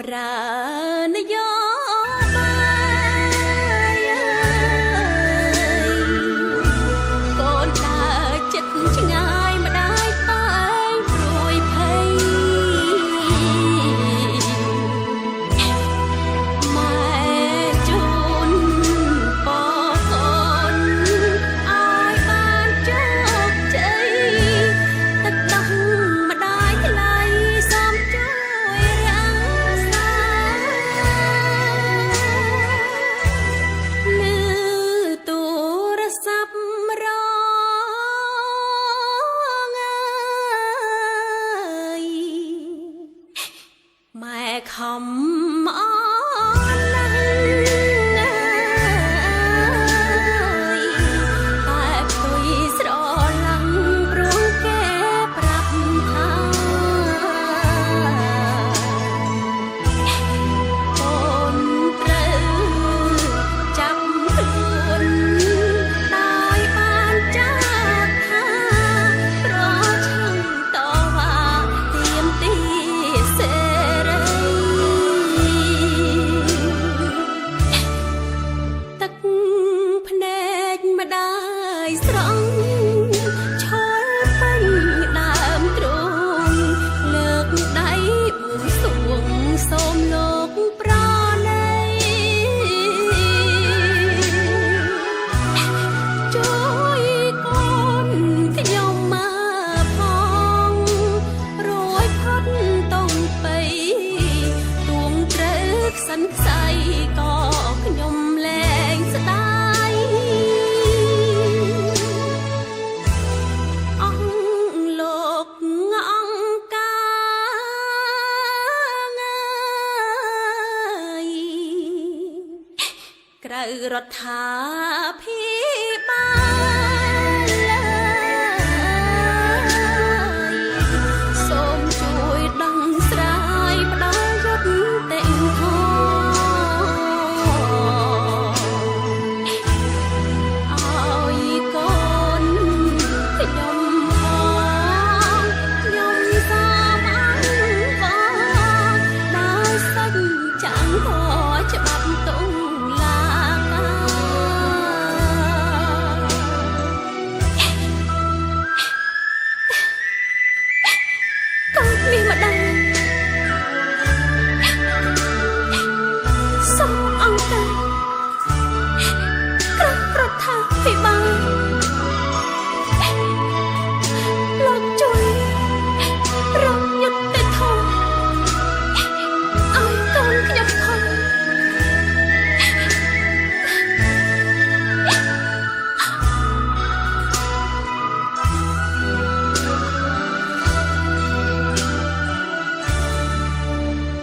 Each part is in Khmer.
ម្រើនយោបាយកូនដើរចិត្តឆ្ងាយម្ដាយតែងព្រួយភ័យម៉ែជូនពរកូនឲ្យបានជោគជ័យទឹកដោះម្ដាយថ្លៃសូមជួយរក្សា លឺទូរស័ព្ទរងអើយម៉ែខំអន់ណាស់អើយតែផ្ទុយស្រឡាំងព្រោះគេប្រាប់ថា អូនត្រូវចាប់ខ្លួនដោយបានចោទថាប្រឆាំងតវ៉ាទាមទារសេរីទឹកភ្នែកម្ដាយស្រង់ឈរពេញដើមទ្រូងលើកដៃបួងសួងសូមលោកប្រណី ជួយកូនខ្ញុំមកផងរួចផុតតងបៃទួងត្រូវខ្សិនខ្សៃក៏ខ្ញុំលែងស្ដាយអង្គលោកអង្គការអើយ ក្រៅរដ្ឋាភិបាលសូមជួយដោះស្រាយផ្ដល់យុត្តិធម៌ឲ្យកូនខ្ញុំផងខ្ញុំសូមអង្វរដោយសច្ចចាំងធម៌ច្បាប់តុលាការកូនមានម្ដាយសូមអង្គការក្រៅរដ្ឋាភិបាលលោកជួយរកយុត្តិធម៌ឲ្យកូនខ្ញុំផង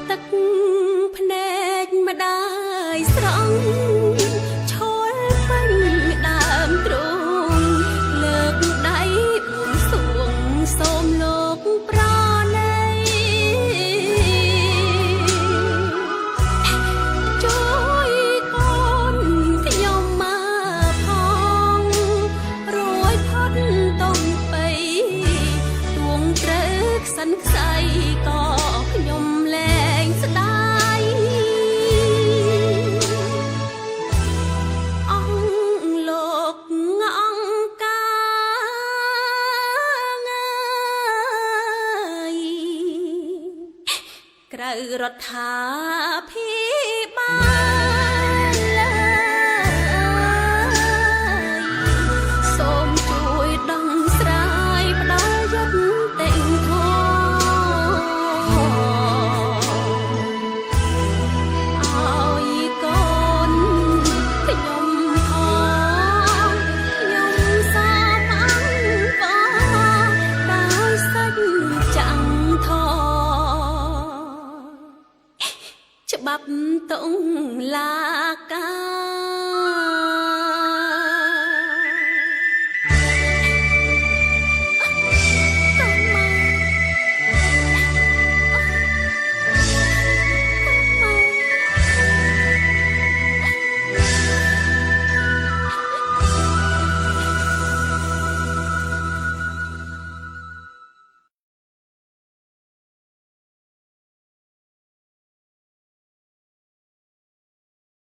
ទឹកភ្នែកម្ដាយស្រង់ឈរពេញដើមទ្រូងលើកដៃបួងសួងសូមលោកប្រណីជួយកូនខ្ញុំមកផងរួចផុតតងបៃទួងត្រូវខ្សិនខ្សៃក៏ខ្ញុំលែងស្ដាយ អង្គលោកអង្គការអើយក្រៅរដ្ឋាភិបាលសូមជួយដោះស្រាយផ្ដល់យុត្តិធម៌ ឲ្យកូនខ្ញុំផងខ្ញុំសូមអង្វរដោយសច្ចចាំងធម៌ច្បាប់តុលាការ